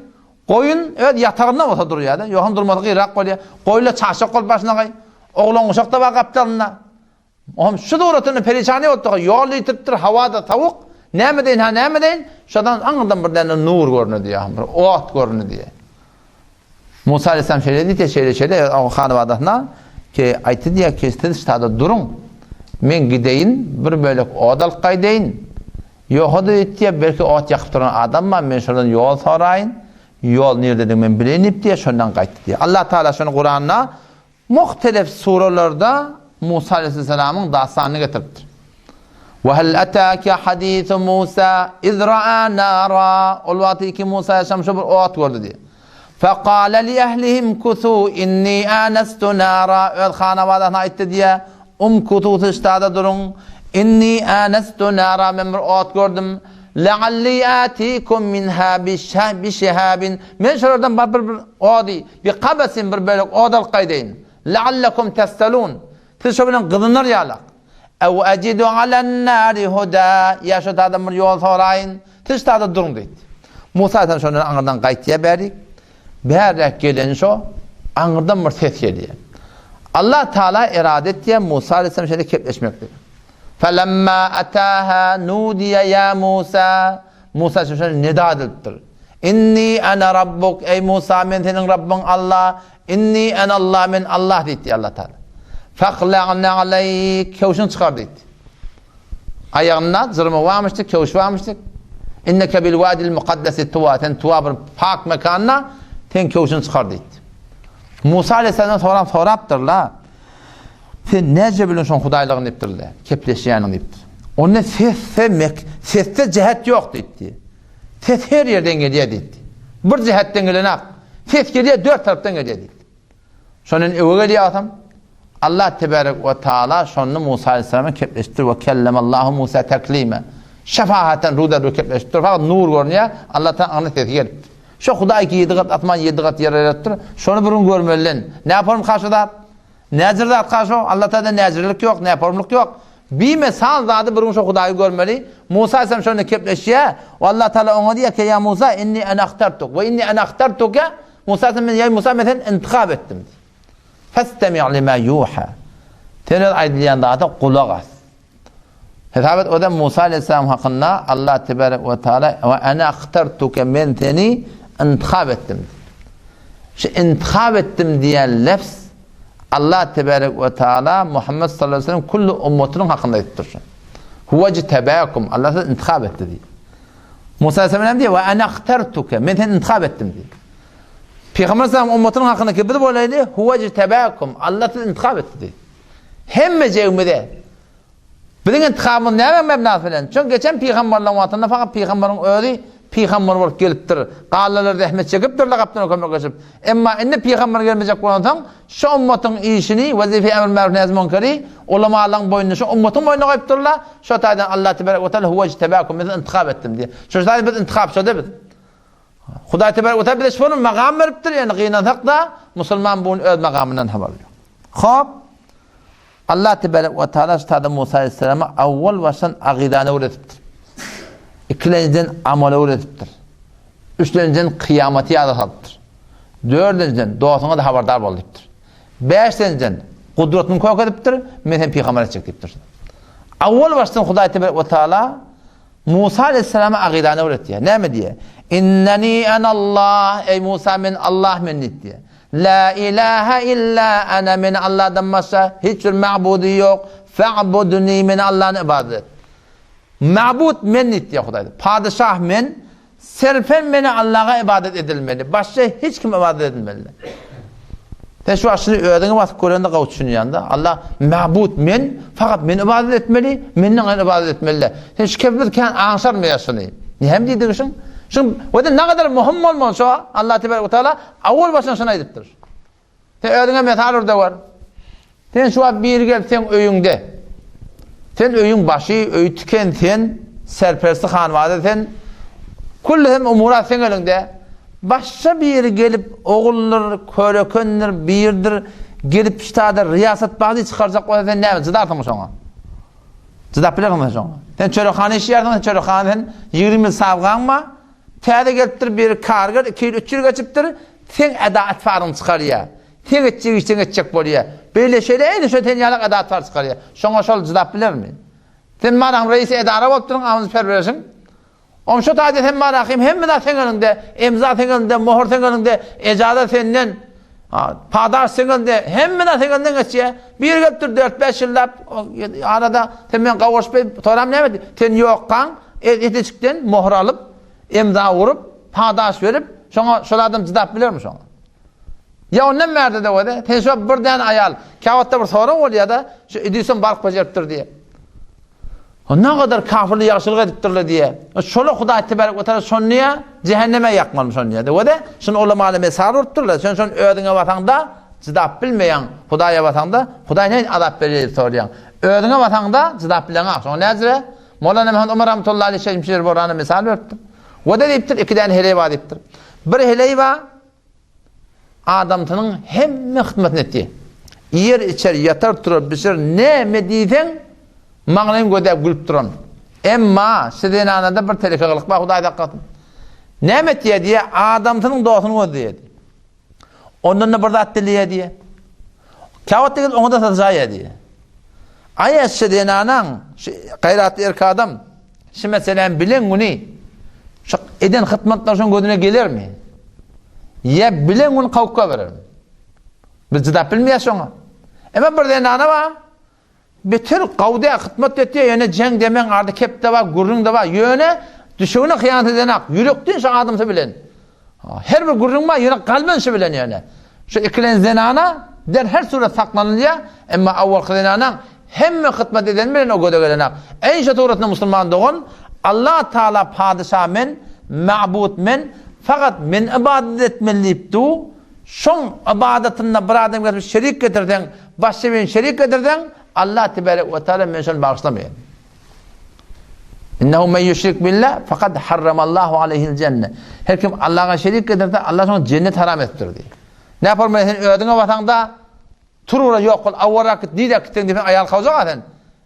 Speaker 1: goýun öz ýatagynda bolsa durýar-da, ýogsam durmasa gyrak bolýar. Goýunlar çaşak bolup başyna gaý. Oglan-uşak-da bar gapdalynda. Oňam şu suratynda perişany bolupdyr. Ýol ýitiripdir, hawa-da sowuk. Näme deýin, ha näme deýin? Şodan aňyrdan bir däne nur göründi diýýär, bir ot göründi diýýär. Musa aleyhisselam şeýle diýdi, şeýle-şeýle öz hanabadasyna ki, aýtdy diýýär ki, siz ştada duruň, men gideýin, bir bölek ot alyp gaýdaýyn. Ýoga-da diýdi diýýär, belki ot ýakyp duran adam bar, men şondan ýol soraýyn, ýol nirededigini men bileýin diýip diýýär, şondan gaýtdy diýýär. Allah Taala şony Kuranda Muhtelif suralarda Musa aleýhissalamyň dastanyny getiripdir. Ve hel etâke hadîsu Musa iz ra'a nâra Ol wagty ki Musa aleýhissalam şu bir ot gördi diýýär. Fekâle li ehlihim kusu inni ânestu nâra Öz hanabadasyna aýtdy diýýär. Umkutu siz ştada duruň. Inni ânestu nâra men bir ot gördüm. Lealli âtikum minhâ bi şihabin Men şolardan bir bir ody Bi kabesin bir bölek ot alyp gaýdaýyn. Leallekum testalun. Siz şo bilen gyzynar ýalak. Ew ejidu alen nari huda. Ýa şo taýdan bir ýol soraýyn. Siz şu taýda duruň diýdi. Musa aleyhisselam şondan aňyrdan gaýtýar bärik. Bäräk gelen şo aňyrdan bir ses gelýär. Allah Taala erade etýär Musa aleyhisselam şeýle kepleşmekdi. Felemma ataha nudiya ya Musa. Musa aleyhisselam şeýle nida edilipdir. Inni ana rabbuk, eý Musa, men seniň Rabbyň Allah, inni anallah, men Allah diýdi Allah Taala. Fahla'na aleyk, köwşüňi çykar diýdi. Aýagynda jyrmy barmyşdy, köwüş barmyşdy. Inneke bil wadil mukaddesi tuwa, sen tuwa bir pak mekanda, sen köwşüňi çykar diýdi. Musa aleyhisselam soran sorapdyrlar. Sen näce bilen şoň Hudaýlygyny diýipdirler, kepleşýäniň diýipdir. Onda sesde mek, sesde jähet ýok diýipdi. Ses her ýerden gelýär diýipdi. Bir jähetden gelenak. Ses gelýär, dört tarapdan gelýär diýipdi. Şondan öwe gelýär adam. Allah tebarek we taala şonda Musa aleyhissalama kepleşipdir we kellemallahu Musa teklime. Şefahaten ruda kepleşipdir. Fakat nur görünýär. Allah taala aňyna sesi gelipdir. Şo Hudaý ki ýedi gat asman, ýedi gat ýer ýaradypdyr. Şony bir gün görmelilen. Näporm kaşy zat? Näjir zat kaşo? Allah taala näjirlik ýok, näpormlyk ýok. Bimesal zady bir gün şo Hudaýy görmeli. Musa aleyhisselam şonda kepleşýär. We Allah taala oňa diýýär ki, ýa Musa, inni ene ahtartuk we inni ene ahtartuke. Musa aleyhisselam men, ýa Musa men seni intihap etdim diýýär. Festemi' lima yuha. Sen öz aýdylýan zada gulak as. Hesap et, o-da Musa aleyhisselam hakynda Allah tebarek we taala we ene ahtartuke men seni intihap etdim. Şu intihap etdim diýen lefz Allah tebarek we taala Muhammed sallallahu aleyhi ve sellem kullu ummatynyň hakynda aýdypdyr şu. Huwa jtebakum Allah sizi intihap etdi diýip. Musa aleyhisselam diýýär we ene ahtartuke men seni intihap etdim diýip. Pygamber sallam ummatynyň hakynda ki biz bolaýly huwa jtebakum Allah sizi intihap etdi diýip. Hemmejegimize Biziň intikamymyz näme mebnasy bilen? Çünki geçen pygamberleriň wagtynda fakat pygamberiň özi pygamber bolup gelipdir. Galanlar zähmet çekipdirler gapdan kömekleşip. Emma indi pygamber gelmejek bolansoň, şu ummatyň işini, wezife emr maruf nehy munkeri ulamalaryň boýnuna, şu ummatyň boýnuna goýupdyrlar. Şo taýdan Allah tebarek we taala huwe ijtebakum biz intikap etdim diýýär. Şo taýdan biz intikap şoda biz. Hudaý tebarek we taala bize şol magam beripdir, ýöne gynansak-da musulman bu gün öz magamyndan habary ýok. Hop. Allah tebarek we taala ştada Musa aleyhisselama awwal başdan agydany öwredipdir. Ikilenjiden amaly öwredipdir. Üçlenjiden kyýamaty ýada salypdyr. Dördünjiden dostuňa da habardar bol diýipdir. Bäşinjiden gudratyny kök edipdir, men seni pygamber etjek diýipdir. Awwal başdan Hudaý tebarek we taala Musa aleyhisselama agydany öwretýär. Näme diýýär? Inneni enallah, eý Musa men Allah men diýipdir. La ilaha illa ana men Allahdan başga hiç bir ma'budy ýok. Fa'budni men Allahny ibadet et. Ma'bud men diýipdir Hudaý. Padyşah men, serfen meni Allaha ibadet edilmeli. Başga hiç kim ibadet edilmeli. Sen şu aşyny özüňe basyp görende gawy düşünýän-de. Allah ma'bud men, fakat men ibadet etmeli, menden gaýry ibadet etmeli. Sen şu kebimiz kän aňşarmaýar şuny. Näme diýdigi şuň? Şuň we nägadar möhüm bolmaly şu Allah tebarek we taala Awal başdan şuny aýdypdyr. Sen özüňe mesal ur-da gör. Sen şu wagt biri gelip seň öýüňde. Sen öýüň başy, öýi tiken sen, serpersti hanwada sen. Külli hem umurat seň eliňde. Başga biri gelip oguldyr, körekendir, birdir, gelip ştada riýasat bagdy çykarjak bolsa sen näme jydarsyňmy şoňa? Jydap bilersiňmi sen şoňa? Sen çörekhana işleýärsiň, sen çörekhana sen 20 ýyl sabgaň bar. Täze gelipdir biri karger, iki ýyl, üç ýyl geçipdir, seň eda-atwaryňy çykarýar. Seň etjek işiňi etjek bolýar. Beýle şeýle edil şo sen ýalak eda-atwar çykarýar. Şoňa şol jydap bilermi? Sen marahym reisi edara bolup duruň, amyz perwerişiň. Om şo taýda sen marahym hemme zat seň eliňde, emza seň eliňde, mohur seň eliňde, ejaza senden, padaş seň eliňde, hemme zat seň eliňden geçýär. Biri gelipdir dört-bäş ýyllap arada sen bilen gawuşyp, soram näme diýip, sen ýokkaň, eteçikden mohur alyp, emza urup, padaş berip, şoňa şol adam jydap bilermi şoňa? Ýa ondan bärde-de bolsa, sen şo bir däne aýal, käwagtda bir sorag bolýar-da, şu Edison baryp bejeripdir diýip. Naqadar kafirler ýagşylyk edipdirler diýýär. Şola Hudaý tebarek we taala şony diýýär, jehenneme ýakmaly şony diýýär. We-de şuny ulamalar mesal urupdyrlar. Sen şony özüňe basaňda jydap bilmeýäň. Hudaýa basaňda Hudaý näin azap berýär diýip soraýaň. Özüňe basaňda jydap bileňok. Şoňa näzire? Molana Muhammed Omar rahmetullahi aleyh Şemşir Borana misal beripdir. We-de diýipdir, iki däne heleý bar diýipdir. Bir heleý bar, Adamsynyň hemme hyzmatyny etdi. Iýer, içer, ýatar, turar, bişirer, näme diýseň, maňlaýyny gözläp gülüp duran. Emma şu zenanada bir teleke gylyk bar, Hudaý saklasyn. Näme etýär diýýär, adamsynyň dostuny gözleýär diýýär. Ondan-da bir zat dileýär diýýär. Käwagt diýip oňa-da syzjaýar diýýär. Aý, şu zenanaň, şu gaýratly erkek adam, Şu meseläni bilen güni şu eden hytmatlary şoň gözüne gelermi? Ýa bilen gün kowka berermi? Biz jydap bilmeýäs şoňa. Emma bir zenana bar. Beter gawda hytmat etýär, ýöne jeň demeň ardy kepde bar, gürrüň de bar. Ýöne düşegine hyýanat edenak, ýürekden şu adamsy bilen. Her bir gürrüň bar, ýöne kalben şu bilen ýöne. Şu ikilen zenana. der her surat saklanylýar, emma awalky zenanaň hemme hytmat edeni bilen o göze gelenak. Eý şo suratynda musulman dogan, Allah Taala padyşa men, mabut men, fakat men ybadat etmeli diýip du, şoň ybadatynda bir adam getirip şerik getirseň, başga birini şerik getirseň, Allah tebarek we taala men şony bagyşlamaýan. Innehu men ýüşrik billah fakat harramallahu aleyhil jenne. Her kim Allaha şerik getirse Allah şoňa jennet haram etdir diýär. Ne yapar sen özüňe basaňda tur ura ýok bol awara git nirä gitseň diýip aýal kawjak sen.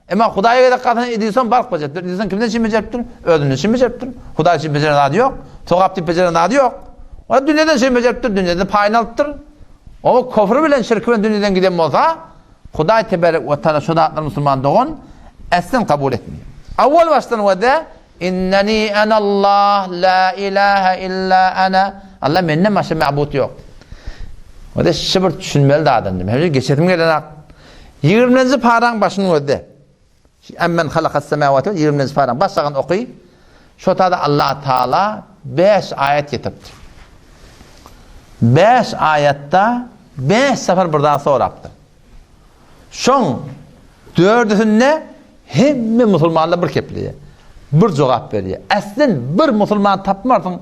Speaker 1: Emma Hudaýa gezek galsaň edilson bark bejeripdir. Edilson kimden çyn bejeripdir? Özünden çyn bejeripdir. Hudaý çyn bejeren zady ýok. Sogap diýip bejeren zady ýok. O dünýeden çyn bejeripdir, dünýeden paýyny alypdyr. O kofr bilen şirk bilen dünýeden giden bolsa, Hudaý teberek we taala şu zatlary musulman dogan äslen kabul etmeýär. Awwal başdan we-de Inneni enallah la ilahe illa ana Allah menden başga mabut ýok. We-de şu bir düşünmeli zat indi. Men geçesim gelenak. 20-nji paraň başyny gözde. Emmen halakas semawati 20-nji paraň başlagan oky. Şo tada Allah Taala 5 aýat getiripdir. 5 aýatda 5 sefer bir zat sorapdyr. Şoň dördüsinde hemme musulmanlar bir kepleýär. Bir jogap berýär. Äslin bir musulman tapmarsyň,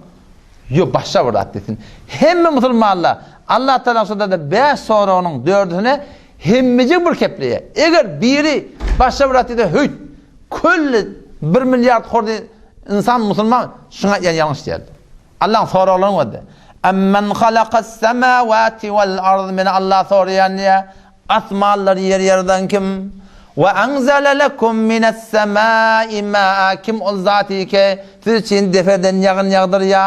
Speaker 1: ýok başga bir zat diýsin. Hemme musulmanlar Allah Taala şonda da 5 soragynyň dördüsine hemmejik bir kepleýär. Eger biri başga bir zat diýse, höýt, Külli bir milliard hordy ynsan musulman şuňa aýtýan ýalňyş diýerdi. Allaň soraglaryny gördi. Amman halakas semawati wal ard meni Allah soraýan diýä. Asmanlary ýeri ýaradan kim? We anzala lekum minas semai maa kim ol zaty ki siz üçin depeden ýagyn ýagdyrýa.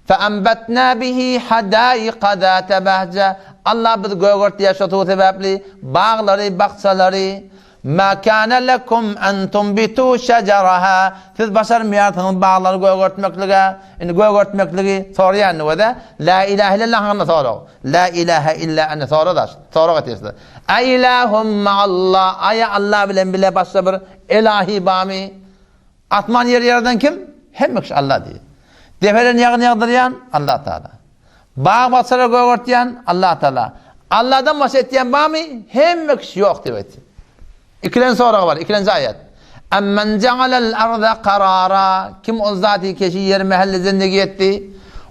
Speaker 1: Fe anbatna bihi hadaika zata bahja Allah biz gögertýär şo suw sebäpli baglary, bakjalary. Mâ kâne lekum en tunbitû şeceraha, Siz başarmaýarsyňyz baglary gögertmeklige. Indi gögertmekligi soraýan indi wede, Lâ ilâhe illallah hakynda sorag. Lâ ilâhe illa ene sorag daş. Sorag etýär size. A ilâhum ma'allah, aýa Allah bilen bile başga bir elahi barmy? Asman ýeri ýaradan kim? Hemme kişi Allah diýýär. Depeden ýagyn ýagdyrýan Allah Taala. Bag-bakjalary gögertýän Allah Taala. Allahdan başga etýän barmy? Hemme kişi ýok diýip aýtdy. Ikilenji sorag bar, ikilenji aýat. Amman ja'alal arda karara. Kim ol zaty keşi ýeri mähelle zindegi etdi?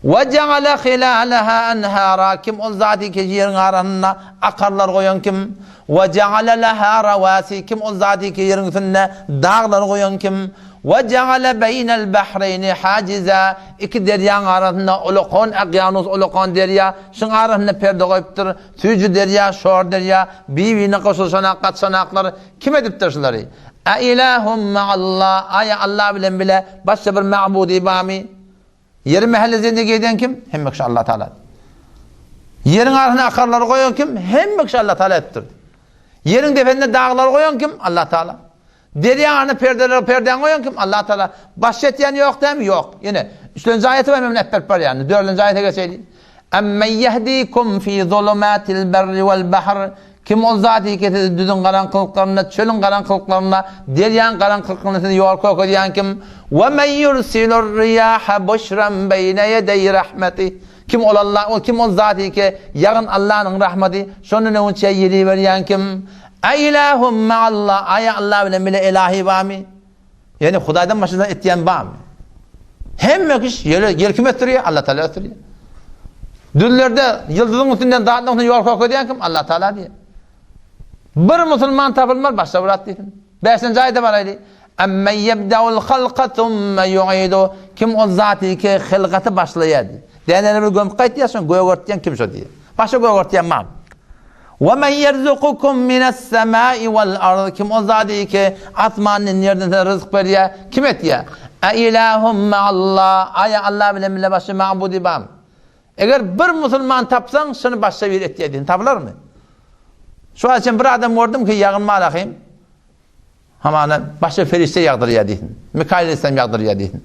Speaker 1: Wa ja'ala hilalaha anhara. Kim ol zaty keşi ýeriň arasynda akarlar goýan kim? Wa ja'ala laha rawasi. Kim ol zaty ki ýeriň üstünde daglar goýan kim? Wa ja'ala beýnel bahreýni hajiza. Iki derýaň arasynda ulakan Okeanus ulakan derýa, şuň arasynda perde goýupdyr. Süýji derýa, şor derýa, bir-birine goşulyşanak, gatyşanaklar. Kim edipdir şulary? A ilahum ma'allah, aýa Allah bilen bile başga bir ma'budy barmy? Ýeri mähelle zindegi eden kim? Hemme kişi Allah Taala. Ýeriň arasyna akarlary goýan kim? Hemme kişi Allah Taala etdir. Ýeriň depesinde daglary goýan kim? Allah Taala. Derýaň arasynda perdeleri perdäni goýan kim? Allah Taala. Baş ýetýän ýok dämi? Ýok. Ýene üçlenji aýaty bar, men muny äpberip barýan. Dördünji aýata geçeýli. Emmen ýehdikum fi zulumatil berri wal bahr. Kim ol zat ki sizi düzüň garaňkylyklarynda, çölüň garaňkylyklarynda, derýaň garaňkylyklarynda sizi ýol kökezýän kim? We men ýursilur riýaha buşran beýne ýedeý rahmeti. Kim ol Allah, ol kim ol zat ki ýagyn Allanyň rahmeti, şondan öňünçä ýeli berýän kim? A ilahum ma'allah, aýa Allah bilen bile elahi barmy? Ýagny Hudaýdan başga zat etýän barmy? Hemme kişi ýere ýer kim ösdürýär? Allah Taala ösdürýär. Düzlerde ýyldyzyň üstünden zatlaryň üstünden ýol görkezýän kim? Allah Taala diýär. Bir musulman tapylmaz başga bir zat diýsin. Bäşinji aýda baraýly. Amma ýebdaul halka thumma yu'idu. Kim ol zaty ki hylgaty başlaýar diýär. Däneleri bir gömüp gaýtýar, soň gögertýän kim şo diýär. Başga gögertýän barmy? We men ýerzukukum minas-semai wal-ard Kim ol zady ki, asmandan ýerden size ryzk berýär, kim etýär? A ilahum ma'allah Aýa Allah bilen bile başga magbudy barmy? Eger bir musulman tapsaň, şuny başga biri etýär diýsin, tapylarmy? Şu wagt çen bir adam gördüm ki, ýagyn malahym, Hamana başga perişde ýagdyrýar diýsin. Mikail aleyhisselam ýagdyrýar diýsin.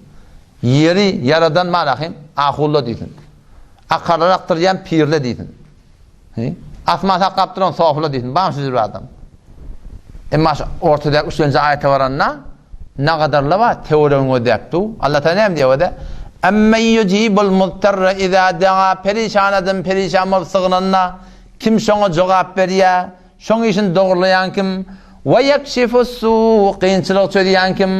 Speaker 1: Ýeri ýaradan malahym ahulla diýsin. Akarlar akdyrýan pirle diýsin. He? Asman saklap duran sofla diýsin. Barmy şu bir adam? Emma şu ortadaky üçlenji aýata baranda nagadarla bar töweregini gözläp dur. Allah Taala näme diýýär o-da? Emmen yujibul muztarra iza daa perişan adam perişan bolup sygynanda. Kim şoňa jogap berýär? Şoň işini dogrulaýan kim? We ýekşifus-su, kynçylygy çözýän kim?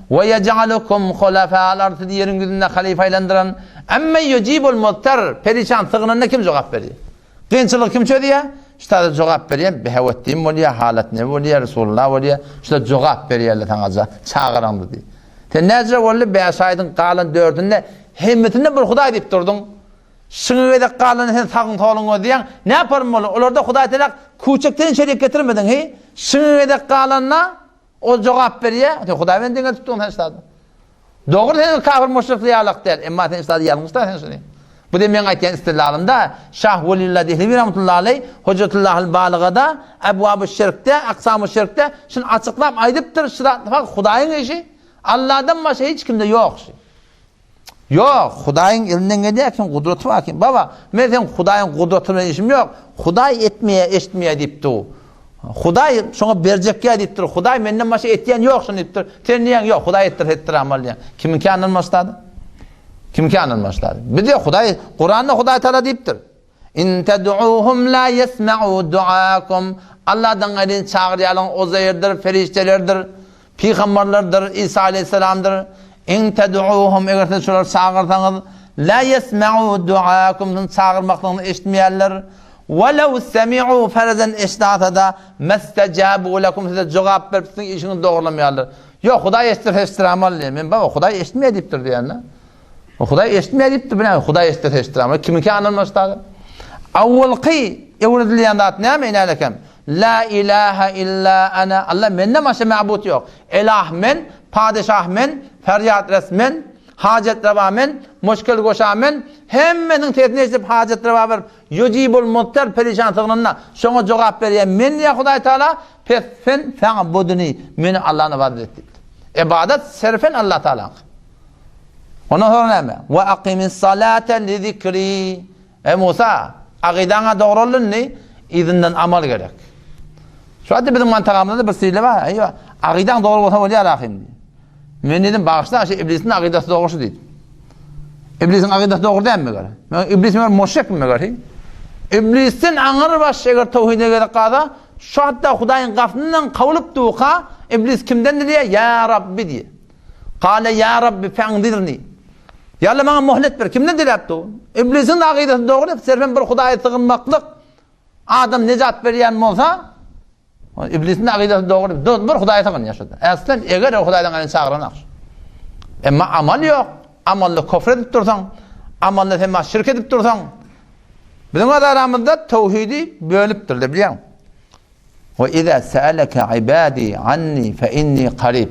Speaker 1: We ýej'alukum hulafa'al ard, sizi ýeriň ýüzünde halyfa aýlandyran? Emmen ýujibul muztar, perişan sygynanda kim jogap berýär? Kynçylygy kim çözýär? Şu taýda jogap berýän Behawetdin bolýar, Halat Nebi bolýar, Resulullah bolýar. Şular jogap berýärler saňa çagyraňda diýip. Sen näce boldy bäş aýdyň galan dördünde hemmesinde bir Hudaý diýip durduň. Şuňa gezek galany sen sagyň soluň gözleýäň. Näparym boldy? Olarda Hudaý telek kuçekden içerik getirmediň hi? Şuňa gezek galanda ol jogap berýär. Sen Hudaý bilen deňe tutduň sen şada. Dogry sen kafir müşrikli ýalak däl. Emma sen şada ýalňyşda sen şuny. Bu de meň aýtýan istilalymda Şah Welillah Dehlewi rahmetullahi aleyh Hojatullahil Balygada Ebwabu şirkde, Aksamu şirkde şuny açyklap aýdypdyr. Şu zat Hudaýyň işi. Allahdan başga hiç kimde ýok şu. Ýok, Hudaýyň elinden gelýär kim, gudraty bar kim. Baba, men seň Hudaýyň gudraty bilen işim ýok. Hudaý etmeýär, eşitmeýär diýip dur. Hudaý şoňa berjekýär diýip dur. Hudaý menden başga etýän ýok şuny diýip dur. Sen diýýäň, ýok, Hudaý etdirse etdiräm ol diýýäň. Kimiňki andan başlady? Kimiňki andan başlady? Bizde Hudaý, Kuranda Hudaý Taala diýipdir. In ted'uhum la yesma'u duakum. Allahdan gaýry çagyrýanlaryň Uzeýrdir, perişdelerdir, pygamberlerdir, Isa aleyhisselamdyr. In ted'uhum eger siz şolary çagyrsaňyz, la yesma'u duakum siziň çagyrmaklygyňyzy eşitmeýärler. We lew semi'u ferezen eşitse-de mestejabu lekum size jogap berip siziň işiňizi dogrulamaýarlar. Ýok, Hudaý eşitdirse eşitdirem bolýar. Men baba Hudaý eşitmeýär diýipdir diýende. Hudaý eşitmeýär diýipdir, bu näme? Hudaý eşitse eşitdir ama kimiňki andan başlady? Awwalky öwredilýän zat näme inälekem? La ilaha illa ana. Allah menden başga mabut ýok. Elah men, padeşah men, feryat res men, hacet reva men, muşkil goşa men. Hemmesiniň sesini eşidip hacet reva berip, yujibul muttar perişan sygnynda şoňa jogap berýän men diýýär Hudaý Taala, pes sen fa'budni, meni Allahny ybadat et diýipdir. Ibadat serfen Allah Taalaňky. Ondan soňra näme? Wa aqimis salate li zikri. Ey Musa, agydaňa dogry boldy indi, yzyndan amal gerek. Şu wagtda biziň mantagamyzda bir sile bar. Eý, agydaň dogry bolsa bolýar ahym. Men dedim, bagyşla, şu iblisiň agydasy dogry şu diýdim. Iblisiň agydasy dogry dälmi meger? Men iblis meger muşrik meger? Iblisden aňyr baş eger towhide gerek galsa, şu hatda Hudaýyň gapysyndan kowlup durka, iblis kimden dileýär? Ýa Rabbi diýýär. Kale ýa Rabbi fe'nzirni. Ýa Alla maňa mohlet ber. Kimden diläp dur? Iblisiň akydasy dogry, serfen bir Hudaýa sygynmaklyk adam nejat berýän bolsa, iblisiň akydasy dogry, bir Hudaýa sygynýar şurada. Aslan eger o Hudaýdan gaýry çagyranak. Emma amal ýok. Amalda kofr edip dursaň, amalda sen baş şirk edip dursaň, biziň öz aramyzda towhidi bölüpdir, bilýäň. We iza sa'alaka ibadi anni fe inni qarib.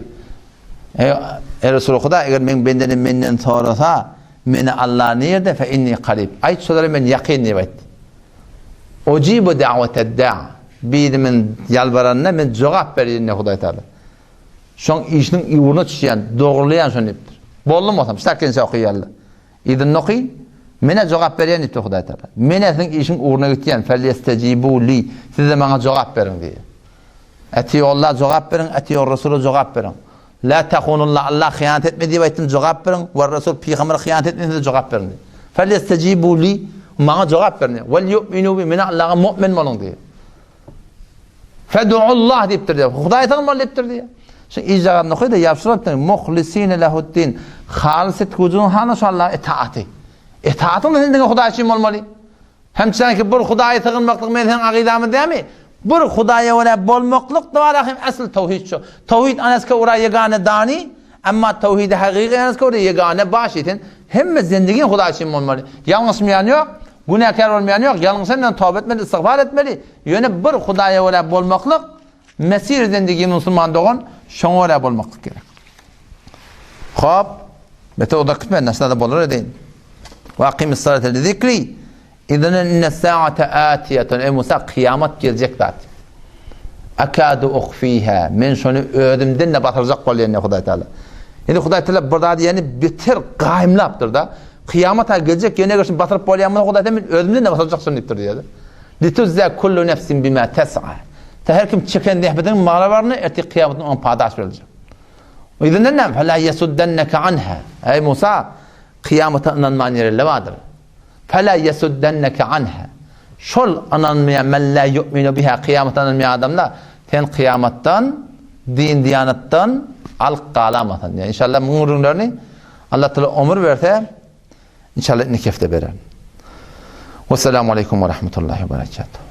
Speaker 1: Eý, eý Resul Huda, eger meň bendelerim menden sorasa, meni Allah nirde fe inni qarib. Aýt şolara men ýakyn diýip aýt. Ujibu da'watad da. Biri men ýalbaranda men jogap berýän diýip Hudaý Taala. Şoň işiniň ugruna düşýän, dogrulaýan şony diýipdir. Boldum bolsam, ştakinçe okaýarlar. Yzynda oky, Men-ä jogap berýän diýipdir Hudaý Tagala. Men-ä siziň işiň ugruna gitýän, felýestejibû li, siz-de maňa jogap beriň diýýär. Etiýulla jogap beriň, etiýur-Resula jogap beriň. Lä tehunulla, Alla hyýanat etme diýip aýtdym, jogap beriň, wer-Resul, pygambere hyýanat etmesin siz jogap beriň diýýär. Felýestejibû li, maňa jogap beriň diýýär. Wel ýu'minu bi, meni Allaha mu'min boluň diýýär. Fedu'ullah diýipdir diýýär. Hudaýa sygynmaly diýipdir diýýär. Şu ijazat oky-da ýapyşyp aýtdy. Muhlisine lehuddin. Halys et güjüň hany şu Allaha etaaty. Etaatyň sen diňe Hudaý üçin bolmaly. Hem çenki bir Hudaýa sygynmaklyk men seň agydamyz dämi? Bir Hudaýa görä bolmaklyk da bar hem asl towhid şu. Towhid anaska ura ýegane dani, emma towhidi hakyky anaska ura ýegane başy. Sen hemme zendigin Hudaý üçin bolmaly. Ýalňyşmaýan ýok. Günäkär bolmaýan ýok, ýalňyşan bilen toba etmeli, istigfar etmeli. Ýöne bir Hudaýa görä bolmaklyk, mesir zendigi musulman dogan, şoňa görä bolmaklyk gerek. Hop, beter uzak gitme, naşlada bolar edeýin. Wa aqimis salate li zikri. Idan inne saate atiyatun. Ey Musa, kıyamet geljek zat. Akadu ukhfiha. Men şony özümden de batyrjak bolýan Hudaý Taala. Indi Hudaý Taala bir zady ýani beter gaýymlapdyr da. Kyýamat aý geljek, ýene eger şuny batyryp bolýan bolsa, Hudaý men özümden-de batyrjaksyň diýipdir diýýär. Litujza kullu nefsin bima tes'a. Ta her kim çeken zähmetiniň barabaryny ertir kyýamatda oňa padaş beriljek. Yzyndan näme? Fela yesuddenneke anha. Eý Musa, kyýamata ynanman ýerler bardyr. Fela yesuddenneke anha. Şol ynanmaýan men la ýu'minu biha kyýamata ynanmaýan adamlar sen kyýamatdan din diýanatdan alyk galamasyň diýýär. Inşallah muň gürrüňlerini Allah Taala ömür berse inşallah indiki hepde berer. Wessalamu aleýkum we rahmetullahi we berekatuh.